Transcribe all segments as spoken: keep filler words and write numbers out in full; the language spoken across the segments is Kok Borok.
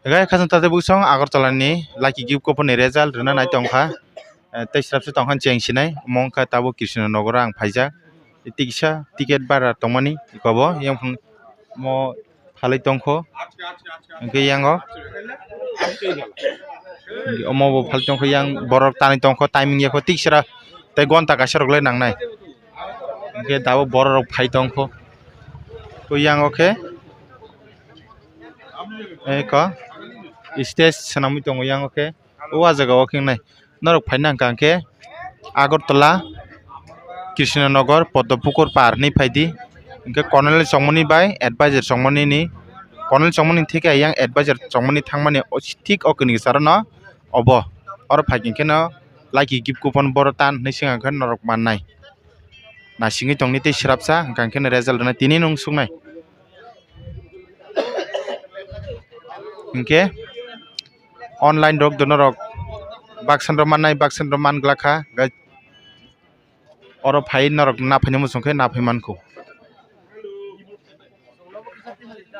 Gai khasang tate bwsong Agartala ni Lucky Gift Coupon ni result rwna nai tongkha. Eh, tei srapsa tongkha cheng sinai, omo wngkha tabuk Krishna Nogor o ang phaijak. Tiksa ticket bara tongmani kobo yang phang mo phalwi tongkho. Hwnkhe yango omo bo phalwi tongkho, yang borok tanwi tongkho, timing yakho tiksera tei gonta kaisa rok le nangnai. Hwnkhe tabuk borok rok phai tongkho. Tei yango khe eko stage swnamwi tongo, yango khe o ah jaga o khe wngnai. Norok phaina hwnkha hwnkhe Agartala, Krishnanagar, Poddopukur par hinwi phaidi. Hwnkhe Colonel chongmani bai advisor chongmani ni, Colonel chongmani theke ayang advisor chongmani thangmani o thik o kini kwcharo no obo. Oro phai hwnkhe no Lucky Gift Coupon boro tan hinwi swngya hwnkhe norok mannai. Naisingwi tongni tei srapsa hwnkha hwnkhe no result rwnai tini nwng suknai. Hwnkhe online rok dono rok baksan rok mannai, baksan rok man glak kha, gai oro phai norok na phaini muchung khe na phai mankho.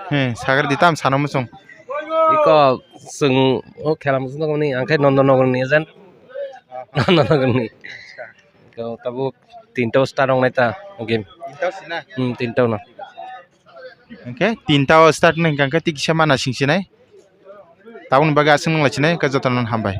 He, sagri di tam sana muchung. Iko chwng o khela muchung tongmani, ang khe Nondanagar ni agent. Nondanagar ni. Iko tabuk tinta o start wngnai ta game. Tinta o sina? Hmm, tinta o no. Hwnkhe tinta o start wngnai hwnkha hwnkhe tikisa mana singsinai. Tabukni bagwi aswk nang lai sinai, hwnkhe jotono hambai.